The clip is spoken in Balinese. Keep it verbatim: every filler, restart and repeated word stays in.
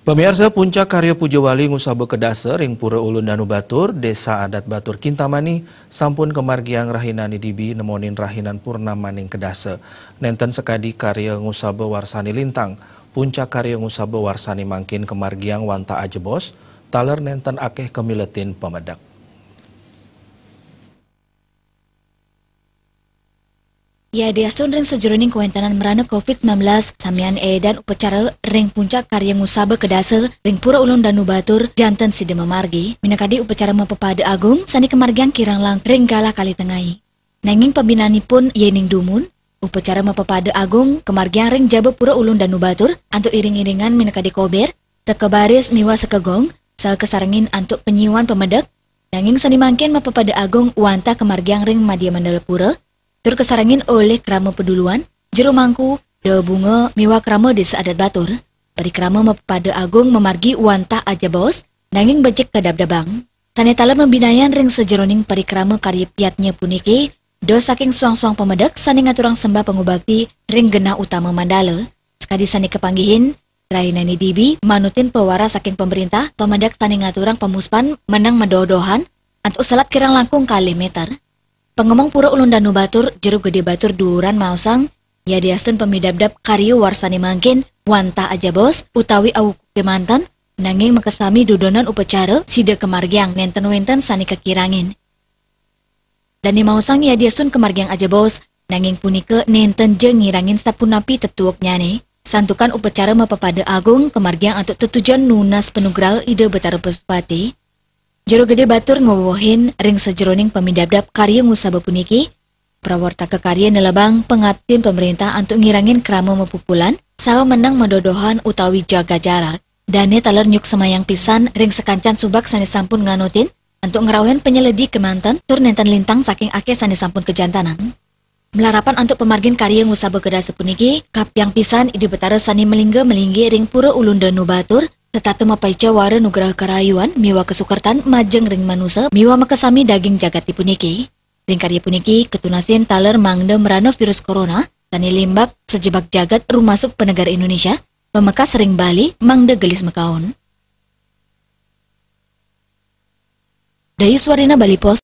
Pamiarsa, puncak karya puja wali ngusaba kedasa ring Pura Ulun Danu Batur, Desa Adat Batur Kintamani, sampun kamargiang rahinane dibi nemonin rahinan purnamaning kedasa. Nenten sakadi karya ngusaba warsane lintang, puncak karya ngusaba warsane mangkin kamargiang wantah ajebos, taler nenten akeh kamiletin pamedek. Yadiastun ring sajeroning kawentenan mrana covid sembilan belas, samian edan upacara ring puncak karya ngusaba kedasa ring Pura Ulun Danu Batur janten sida mamargi, minakadi upacara mapapada agung sane kamargiang kirang langkung ring galah kalih tengai. Nanging pabinanipun yening dumun, upacara mapapada agung kamargiang ring jaba Pura Ulun Danu Batur antuk iring-iringan minakadi kober, sakabaris miwah sakagong, saha kasarengin antuk panyiuan pamedek, nanging sane mangkin mapapada agung wantah kamargiang ring Madya Mandala Pura, tur kasarengin olih krama paduluan, jero mangku, da bunga miwah krama Desa Adat Batur. Parikrama mapapada agung mamargi wantah ajebos, nanging becik kadabdabang. Sane taler mabinayan ring sajeroning parikrama karya piatnya puniki, da saking suang-suang pamedek sane ngaturang sembah pangubakti ring genah utama mandala. Sakadi sane kapanggihin, rahinane dibi manutin pawaras saking pamrintah, pamedek sane ngaturang pamuspan meneng madoh-dohan, antuk selat kirang langkung kalih meter. Pangomong Pura Ulun Danu Batur, Jero Gede Batur duuran maosang, yadiastun pamidabdab karya warsane mangkin wantah ajebos utawi awuku kemanten, nanging makasami dudonan upacara sida kamargiang nenten wenten sane kakirangin. Dane maosang yadiastun kamargiang ajebos, nanging punika nenten ja ngirangin sapunapi tetueknyane, santukan upacara mapapada agung kamargiang antuk tetujon nunas panugraha Ida Batara Pasupati. Jero Gede Batur ngwewehin ring sajeroning pamidabdab karya ngusaba puniki, prawartaka karya nelebang pangaptin pamrintah antuk ngirangin krama mapupulan, saha meneng madoh-dohan utawi jaga jarak. Dane taler nyuksemayang pisan ring sakancan subak sane sampun nganutin, antuk ngrauhin panyeledi kemanten tur nenten lintang saking akeh sane sampun kajantenang. Malarapan antuk pamargin karya ngusaba kedasa puniki, kapiang pisan Ida Batara sane malingga-malinggi ring Pura Ulun Danu Batur, setata mapaica wara nugraha karayuan miwah kasukertan majeng ring manusa miwah makasami daging jagate puniki. Ring karya puniki katunasin taler mangda mrana virus corona sane limbak sajebag jagat rumasuk panegara Indonesia, pamekas ring Bali mangda gelis makaon. Dayu Swarina, Bali Post.